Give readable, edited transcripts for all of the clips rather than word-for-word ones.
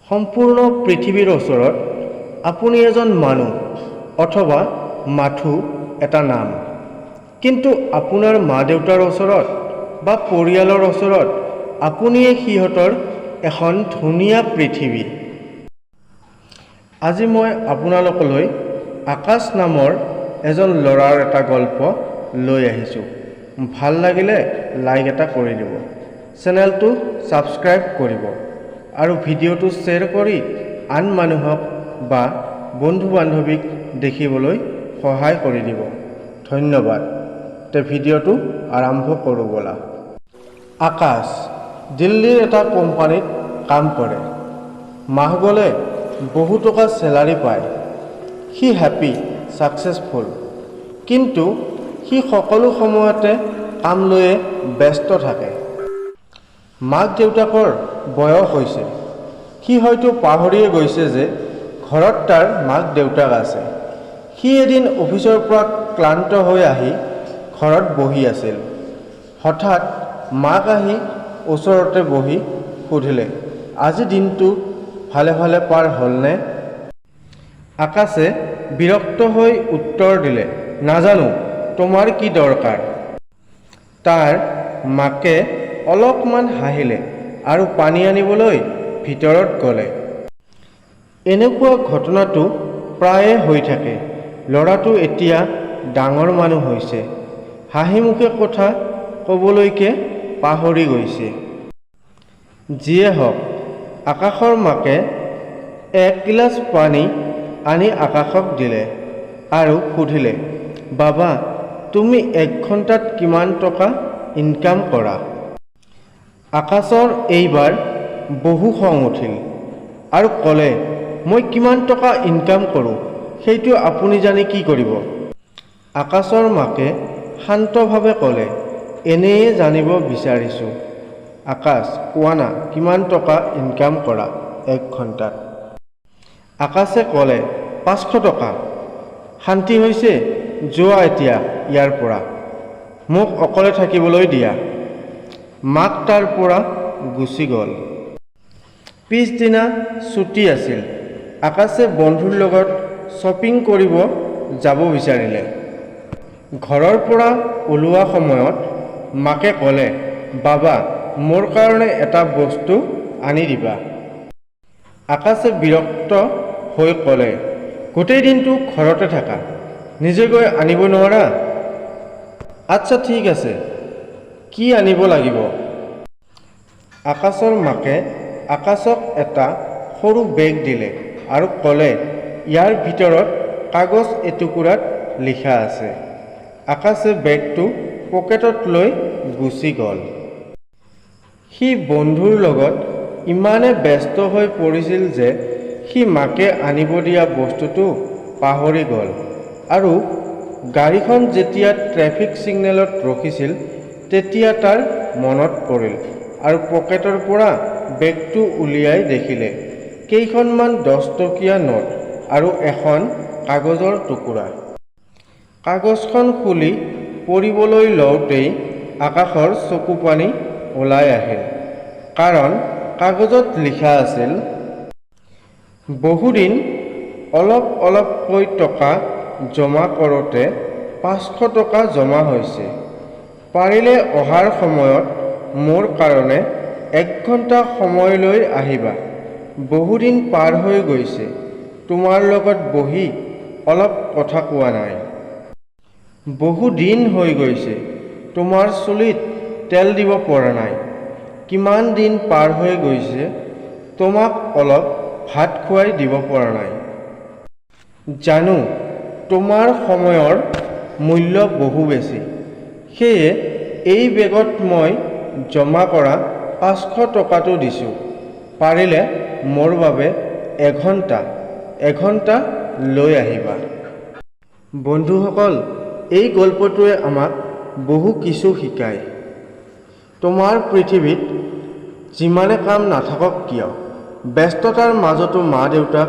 সম্পূৰ্ণ পৃথিৱীৰ ওচৰত আপুনি এজন মানুহ অথবা মাথোঁ এটা নাম। কিন্তু আপোনাৰ মা দেউতাৰ ওচৰত বা পৰিয়ালৰ ওচৰত আপুনিয়ে সিহঁতৰ এখন ধুনীয়া পৃথিৱী। আজি মই আপোনালোকলৈ আকাশ নামৰ এজন ল'ৰাৰ এটা গল্প লৈ আহিছোঁ। ভাল লাগিলে লাইক এটা কৰি দিব, চেনেলটো ছাবস্ক্ৰাইব কৰিব আৰু ভিডিঅ'টো শ্বেয়াৰ কৰি আন মানুহক বা বন্ধু বান্ধৱীক দেখিবলৈ সহায় কৰি দিব। ধন্যবাদ। তে ভিডিঅ'টো আৰম্ভ কৰোঁ ব'লা। আকাশ দিল্লীৰ এটা কোম্পানীত কাম কৰে। মাহ গ'লে বহু টকা চেলাৰী পায়। সি হেপ্পী, ছাকচেছফুল। কিন্তু সি সকলো সময়তে কাম লৈয়ে ব্যস্ত থাকে। মাক দেউতাকৰ বয়স হৈছে। সি হয়তো পাহৰিয়ে গৈছে যে ঘৰত তাৰ মাক দেউতাক আছে। সি এদিন অফিচৰ পৰা ক্লান্ত হৈ আহি ঘৰত বহি আছিল। হঠাৎ মাক আহি ওচৰতে বহি সুধিলে, "আজি দিনটো ভালে ভালে পাৰ হ'লনে?" আকাশে বিৰক্ত হৈ উত্তৰ দিলে, "নাজানো, তোমাৰ কি দৰকাৰ?" তাৰ মাকে অলপমান হাঁহিলে আৰু পানী আনিবলৈ ভিতৰত গ'লে। এনেকুৱা ঘটনাটো প্ৰায়ে হৈ থাকে। ল'ৰাটো এতিয়া ডাঙৰ মানুহ হৈছে, হাঁহিমুখে কথা ক'বলৈকে পাহৰি গৈছে। যিয়ে হওক, আকাশৰ মাকে এক গিলাচ পানী আনি আকাশক দিলে আৰু সুধিলে, "বাবা, তুমি এক ঘণ্টাত কিমান টকা ইনকাম কৰা?" আকাশৰ এইবাৰ বহু খং উঠিল আৰু ক'লে, "মই কিমান টকা ইনকাম কৰোঁ সেইটো আপুনি জানি কি কৰিব?" আকাশৰ মাকে শান্তভাৱে ক'লে, "এনেয়ে জানিব বিচাৰিছোঁ আকাশ, কোৱানা, কিমান টকা ইনকাম কৰা এক ঘণ্টাত?" আকাশে ক'লে, "500 টকা। শান্তি হৈছে? যোৱা এতিয়া ইয়াৰ পৰা, মোক অকলে থাকিবলৈ দিয়া।" মাক তাৰ পৰা গুচি গ'ল। পিছদিনা ছুটী আছিল। আকাশে বন্ধুৰ লগত শ্বপিং কৰিব যাব বিচাৰিলে। ঘৰৰ পৰা ওলোৱা সময়ত মাকে ক'লে, "বাবা, মোৰ কাৰণে এটা বস্তু আনি দিবা।" আকাশে বিৰক্ত হৈ ক'লে, "গোটেই দিনটো ঘৰতে থাকা, নিজে গৈ আনিব নোৱাৰা?" "আচ্ছা, ঠিক আছে, কি আনিব লাগিব?" আকাশৰ মাকে আকাশক এটা সৰু বেগ দিলে আৰু ক'লে, "ইয়াৰ ভিতৰত কাগজ এটুকুৰাত লিখা আছে।" আকাশে বেগটো পকেটত লৈ গুচি গ'ল। সি বন্ধুৰ লগত ইমানে ব্যস্ত হৈ পৰিছিল যে সি মাকে আনিব দিয়া বস্তুটো পাহৰি গ'ল আৰু গাড়ীখন যেতিয়া ট্ৰেফিক ছিগনেলত ৰখিছিল, তেতিয়া তাৰ মনত পৰিল আৰু পকেটৰ পৰা বেগটো উলিয়াই দেখিলে কেইখনমান 10 টকীয়া নোট আৰু এখন কাগজৰ টুকুৰা। কাগজখন খুলি পঢ়িবলৈ লওঁতেই আকাশৰ চকুপানী ওলাই আহিল। কাৰণ কাগজত লিখা আছিল, "বহুদিন অলপ অলপকৈ টকা জমা কৰোঁতে 500 টকা জমা হৈছে। পাৰিলে অহাৰ সময়ত মোৰ কাৰণে এক ঘণ্টা সময় লৈ আহিবা। বহুদিন পাৰ হৈ গৈছে, তোমাৰ লগত বহি অলপ কথা কোৱা নাই। বহু দিন হৈ গৈছে, তোমাৰ চুলিত তেল দিব পৰা নাই। কিমান দিন পাৰ হৈ গৈছে, তোমাক অলপ ভাত খুৱাই দিব পৰা নাই। জানো, তোমাৰ সময়ৰ মূল্য বহু বেছি। সেয়ে এই বেগত মই জমা কৰা 500 টকাটো দিছোঁ। পাৰিলে মোৰ বাবে এঘণ্টা এঘণ্টা লৈ আহিবা।" বন্ধুসকল, এই গল্পটোৱে আমাক বহু কিছু শিকায়। তোমাৰ পৃথিৱীত যিমানে কাম নাথাকক কিয়, ব্যস্ততাৰ মাজতো মা দেউতাক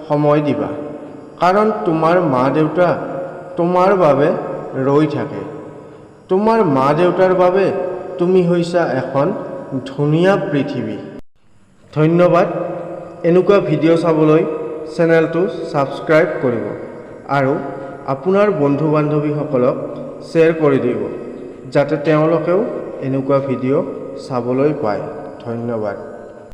সময় দিবা, কাৰণ তোমাৰ মা দেউতা তোমাৰ বাবে ৰৈ থাকে। তোমাৰ মা দেউতাৰ বাবে তুমি হৈছা এখন ধুনীয়া পৃথিৱী। ধন্যবাদ। এনেকুৱা ভিডিঅ' চাবলৈ চেনেলটো ছাবস্ক্ৰাইব কৰিব আৰু আপোনাৰ বন্ধু বান্ধৱীসকলক শ্বেয়াৰ কৰি দিব, যাতে তেওঁলোকেও এনেকুৱা ভিডিঅ' চাবলৈ পায়। ধন্যবাদ।